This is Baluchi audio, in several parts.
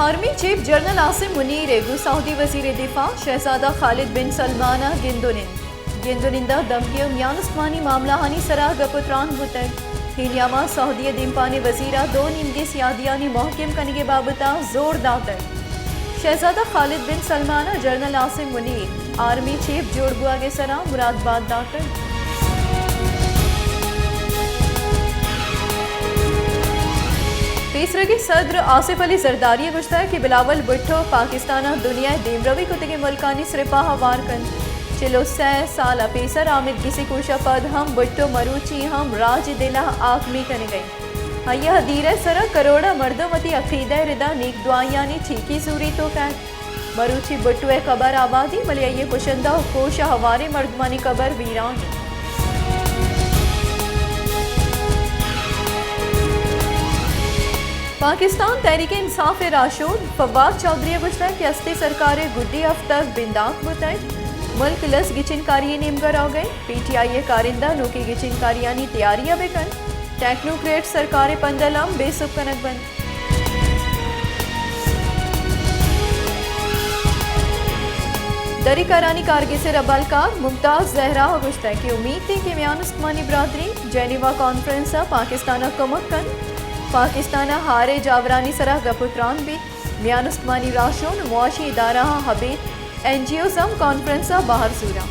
آرمی چیف جنرل عاصم منیر ء گوں سعودی وزیر دفاع شہزادہ خالد بن سلمان ء گند ء نند۔ گند ء نند ء دمگی ء میان استمانی معاملہانی سرا گپ ء تران بوتگ۔ اے نیاما سعودی ء دیمپان ء وزیر ء دو نیمگی سیادیانی مہکم کنگ ء بابت ء زور داتگ۔ شہزادہ خالد بن سلمان ء جنرل عاصم منیر آرمی چیف جوڑ بوگ ء سرا مراد بات داتگ۔ پیسرگی صدر آصف علی زرداری ء گوشتگ کہ بلاول بھٹو پاکستان ء دنیا ء دیمروی کتگیں ملکانی سرپاہ ء ہوار کنت۔ چل ء سئے سال ء پیسر آمدگیسی کوش ء پد ہم بھٹو مروچی ہم راج ء دل ء آکمی کنگ ء انت۔ آئی ء دیر ء سر ء کروڑ ء مردم وتی عقیدہ ء ردا نیک دعائیانی ٹھیکی زوریت ء کئیت۔ مروچی بھٹو ء قبر آبادی، بلے آئی ء کشندہ ء کوش ء ہواریں مردمانی قبر ویران انت۔ پاکستان تحریک انصاف ء راہشون فواد چوہدری ء گوشتگ کہ ہستی سرکار ء گڈی ہفتگ بندات بوتگ، ملک لس گچین کاری ء نیمگ ء روگ ء انت۔ پی ٹی آئی ء کارندہ نوکیں گچین کاریانی تیاری ء بہ کنت، ٹیکنوکریٹ سرکار ء پندل ہم بے سک کنگ بنت۔ دری کارانی کارگس ء ربالکار ممتاز زہرا ء گوشتگ کہ امیت انت کہ میان استمانی برادری جنیوا کانفرنس ء پاکستان ء کمک کنت، پاکستان ء ہاریں جاورانی سرا گپ ء تران بیت، میان استمانی راہشون ء معاشی ادارہاں ابید این جی اوز ہم کانفرنس ء بہر زوراں۔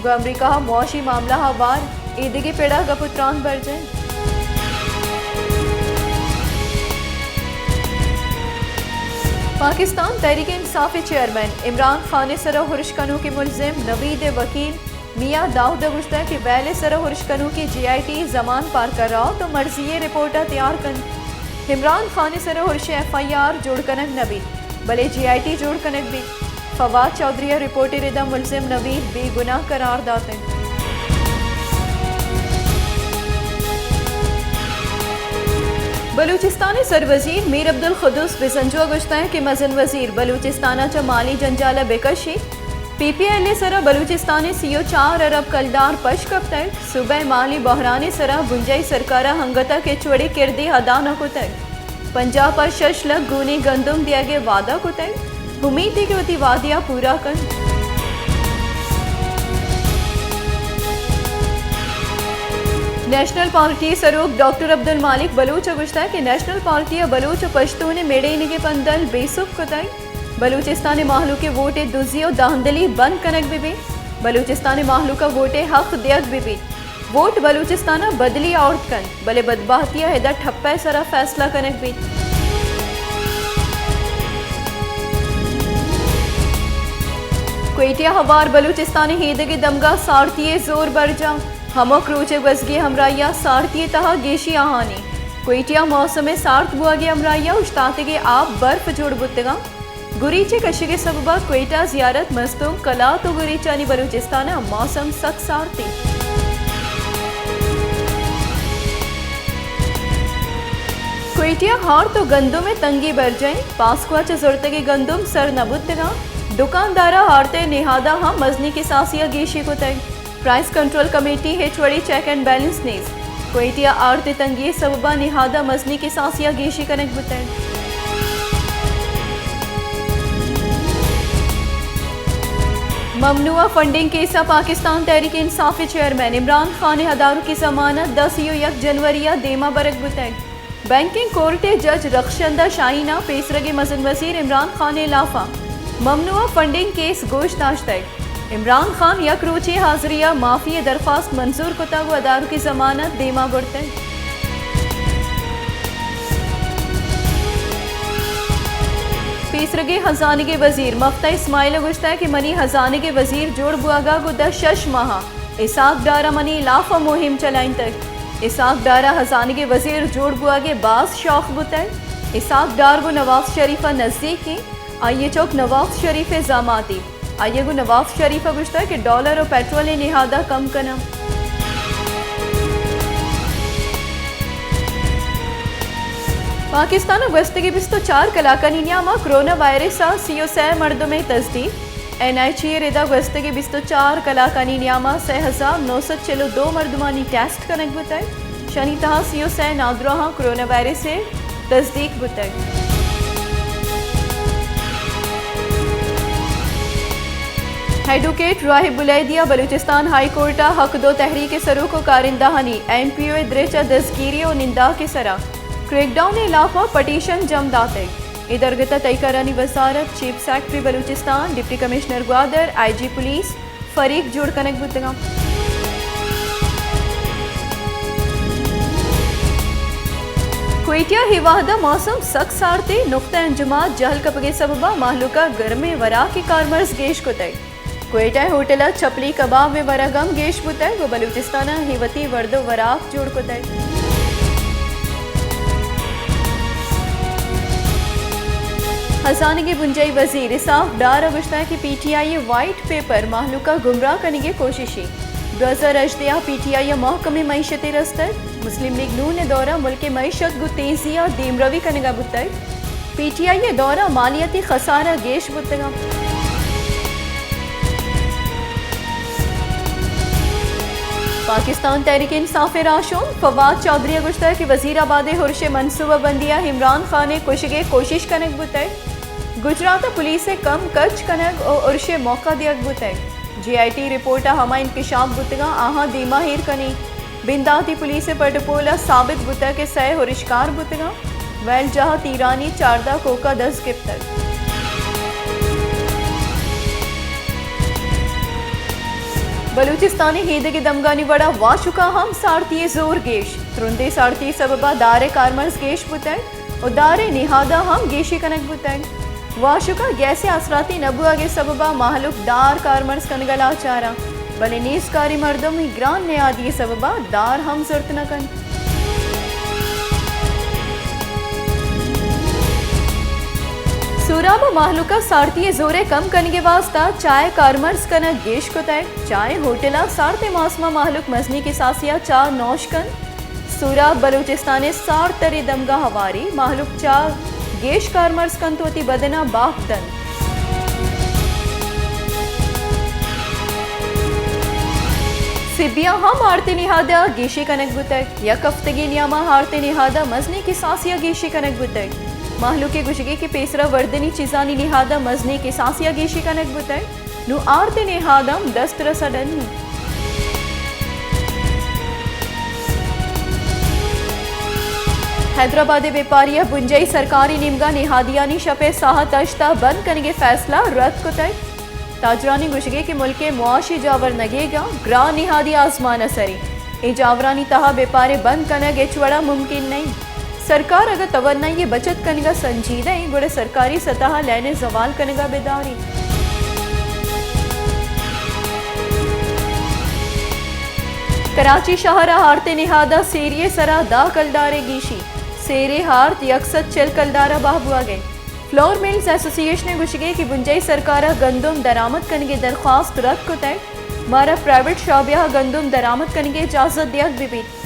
گوں امریکہ ء معاشی معاملہ ء ہوار ایدگہ پڑ ء گپ ء تران برجاہ انت۔ پاکستان تحریک انصاف ء چیئرمین عمران خان ء سر ء ہرش کنوکیں ملزم نوید ء وکیل میاں داؤد ء گوشتگ کہ ویل ء سر ء ہرش کنوکیں جے آئی ٹی زمان پارکر ء تو مرضی ء رپورٹ ء تیار کنت۔ عمران خان ء سر ء ہرش ء ایف آئی آر جوڑ کنگ نہ بیت، بلے جے آئی ٹی جوڑ کنگ بیت۔ فواد چوہدری ء رپورٹ ء ردا ملزم نوید بے گناہ قرار داتگ۔ بلوچستان ء سروزیر میر عبدالقدوس بزنجو ء گوشتگ کہ مزن وزیر بلوچستان ء چہ مالی جنجال ء بکشیت۔ پی پی ایل ء سرا بلوچستان ء سی و چار ارب کلدار پش کپتگ۔ صوبہ ء مالی بحران ء سرا بنجاہی سرکار ء انگت ء ہچ وڑیں کردے ادا نہ کتگ۔ پنجاپ ء شش لکھ گونی گندم دیگ ء وعدہ کتگ، امیت کہ وتی وعدہ ء پورا کنت۔ نیشنل پارٹی ء سروک ڈاکٹر عبدالمالک بلوچ ء گوشتگ کہ نیشنل پارٹی ء بلوچ ء پشتون ء مڑینگ ء پندل بے سک کتگ۔ بلوچستان ء مہلوک ء ووٹ ء دزی ء دھاندلی بند کنگ بہ بیت۔ بلوچستان ء مہلوک ء ووٹ ء حق دیگ بہ بیت۔ ووٹ بلوچستان ء بدلی آورت کنت، بلے بدبہتی ء ادا ٹھپ ء سرا فیصلہ کنگ بیت۔ کوئٹہ ء ہوار بلوچستان ء ایدگہ دمگاں سارتی ء زور برجاہ۔ ہمک روچ ء گوزگی ہمراہی ء سارتی ء تہا گیشی آہانی۔ کوئٹہ ء موسم ء سارت بوگ ء ہمراہی ء اوشتاتگیں آپ برف جوڑ بوتگاں۔ گریچ ء کشگ ء سبب ء کوئٹہ، زیارت، مستونگ، قلات ء گریچانی بلوچستان ء موسم سک سارت انت۔ کوئٹہ ء ہارت ء گندم ء تنگی برجاہ انت۔ پاسکو ء چہ زرتگیں گندم سر نہ بوتگاں۔ دکاندار ء ہارت ء نہاد ء ہم مزنیں کساسی ء گیشی کتگ۔ پرائس کنٹرول کمیٹی ہچ وڑیں چیک اینڈ بیلنس نیست۔ کوئٹہ ء آرت ء تنگی ء سبب ء نہاد ء مزنیں کساسی ء گیشی کنگ بوتگ۔ ممنوعہ فنڈنگ کیس ء پاکستان تحریک انصاف ء چیئرمین عمران خان ء ادارکی ضمانت داں سی و یک جنوری ء دیما برگ بوتگ۔ بینکنگ کورٹ ء جج رخشندہ شاہین ء پیسرگیں مزن وزیر عمران خان ء ہلاف ء ممنوعہ فنڈنگ کیس گوش داشتگ۔ عمران خان یک روچے حاضری ء معافی ء درخواست منظور کتگ ء ادارکی ضمانت دیما برتگ۔ پیسرگیں ہزانگی وزیر مفتہ اسماعیل ء گوشتگ کہ منی ہزانگی وزیر جوڑ بوگ ء گوں دہ شش ماہ ء اسحاق ڈار ء منی ہلاف ء مہم چلائینتگ۔ اسحاق ڈار ء ہزانگی وزیر جوڑ بوگ ء باز شوق بوتگ۔ اسحاق ڈار گوں نواز شریف ء نزیک انت۔ آئی ء چک نواز شریف ء زاماتے۔ آئی ء گوں نواز شریف ء گوشتگ کہ ڈالر ء پیٹرول ء نہاد ء کم کناں۔ پاکستان ء گوستگیں بیست ء چار کلاکانی نیام ء کرونا وائرس ء سی ء سئے مردم ء تصدیق۔ این ایچ ای ء ردا گوستگیں بیست ء چار کلاکانی نیام ء سئے ہزار نو سد چل ء دو مردمانی ٹیسٹ کنگ بوتگ۔ شانی تہا سی ء سئے نادراہاں کرونا وائرس ء تصدیق بوتگ۔ ایڈووکیٹ راہب بلیدی ءَ بلوچستان ہائی کورٹ ءَ حق دو تحریک ءِ سروک ءُ کارندہانی ایم پی او ءِ درچ ءَ دزگیری ءُ ننداک ءِ سرا کریک ڈاؤن ءِ ہلاپ ءَ پٹیشن جم داتگ۔ اے درگت ءَ تہی کارانی وزارت، chief secretary Balochistan, deputy commissioner Gwadar, I G police, فریق جوڑ کنگ بوتگاں۔ کوئٹہ ءَ اے وہد ءَ موسم سک سارت ءُ نقطہ انجماد جہل کپگ ءِ سبب ءَ مہلوک ءَ گرمیں وراک ءِ کارمرز گیش کتگ۔ کوئٹہ ءِ ہوٹل ءَ چپلی کباب ءِ ورگ ہم گیش بوتگ ءُ بلوچستان ءَ اے وتی ورد ءُ وراک جوڑ کتگ۔ ہزانگی بنجاہی وزیر اسحاق ڈار ءَ گوشتگ کہ پی ٹی آئی ءِ وائٹ پیپر مہلوک ءَ گمراہ کنگ ءِ کوششے۔ دو ہزار ہژدہ ءَ پی ٹی آئی ءَ محکمیں معیشتے رستگ۔ مسلم لیگ نون ءِ دور ءَ ملک ءِ معیشت گوں تیزی ءَ دیمروی کنگ ءَ بوتگ۔ پی ٹی آئی ءِ دور ءَ مالیاتی خسارہ گیش بوتگ انت۔ پاکستان تحریک انصاف ءِ راہشون فواد چوہدری ءَ گوشتگ کہ وزیر آباد ءِ ارش ءِ منصوبہ بندی ءَ عمران خان ءِ کشگ ءِ کوشش کنگ بوتگ۔ گجرات ءَ پولیس ءِ کم کچ کنگ ءُ ارش ءِ موقع دیگ بوتگ۔ جے آئی ٹی رپورٹ ءَ ہما انکشاف بوتگاں، آہاں دیما ایر کنیں۔ بنداتی پولیس ءِ پٹ ءُ پول ءَ ثابت بوتگ کہ سئے ہرشکار بوتگاں۔ ویل جاہ ءَ تیرانی چاردہ کوکا دست گپتگ۔ بلوچستان ءِ ایدگہ دمگانی وڑا واشکا ہم سارتی ءِ زور گیش۔ ترندیں سارتی ءِ سبب ءَ دار ءِ کارمرز گیش بوتگ ءُ دار ءِ نہاداں ہم گیشی کنگ بوتگ۔ واشک ءَ گیس ءِ آسراتی نہ بوہگ ءِ سبب ءَ مہلوک دار کارمرز کنگ ءَ لاچار انت، بلے نیزکاریں مردم ءِ گران نہادی ءِ سبب ءَ دار ہم زرت نہ کنت۔ سوراب ءَ مہلوک ءَ سارتی ءِ زور ءِ کم کنگ ءِ واستہ چاہ ءِ کارمرز کنگ گیش کتگ۔ چاہ ءِ ہوٹل ءَ سارتیں موسم ءَ مہلوک مزنیں کساسے ءَ چاہ نوش کنت۔ سوراب بلوچستان ءِ سارتریں دمگاں ہواری، مہلوک چاہ گیش کارمرز کنت ءُ وتی بدن ءَ باپ دنت۔ سبی ءَ ہم ہارتیں نہاد ءَ گیشی کنگ بوتگ۔ یک ہفتگے نیام ءَ ہارتیں نہاد ءَ مزنیں کساسے ءَ گیشی کنگ بوتگ۔ مہلوک ءِ گوشگ ءَ کہ پیسرا وردنی چیزانی نہاد ءَ مزنیں کساسے ءَ گیشی کنگ بوتگ۔ نوں آرت ءِ نہاد ہم دست رس ءَ ڈنی۔ حیدرآباد ءِ بیپاری ءَ بنجاہی سرکاری نیمگا نہادیانی شپ ءِ ساعت ہشت ءَ بند کنگ ءِ فیصلہ رد کتگ۔ تاجرانی گوشگ ءَ کہ ملک ءِ معاشی جاور نگیگ ءَ گران نہادی آزمان ءِ سر انت۔ اے جاورانی تہا بیپار ءِ بند کنگ ہچ وڑا ممکن نہ انت۔ سرکار اگاں توانائی ءِ بچت کنگ ءَ سنجیدہ انت، گڑا سرکاری سطح ءَ لین ءِ زوال کنگ ءَ بدار انت۔ کراچی شہر ءَ ہارت ءِ نہاد ءَ سیری ءِ سرا دہ کلدار ءِ گیشی، سیر ءِ ہارت یک سد چل کلدار ءَ بہا بوہگ ءَ انت۔ فلور ملز ایسوسی ایشن ءِ گوشگ ءَ کہ بنجاہی سرکار ءَ گندم درآمد کنگ ءِ درخواست رد کتگ، مارا پرائیویٹ شعبہ ءَ گندم درآمد کنگ ءِ اجازت دیگ بہ بیت۔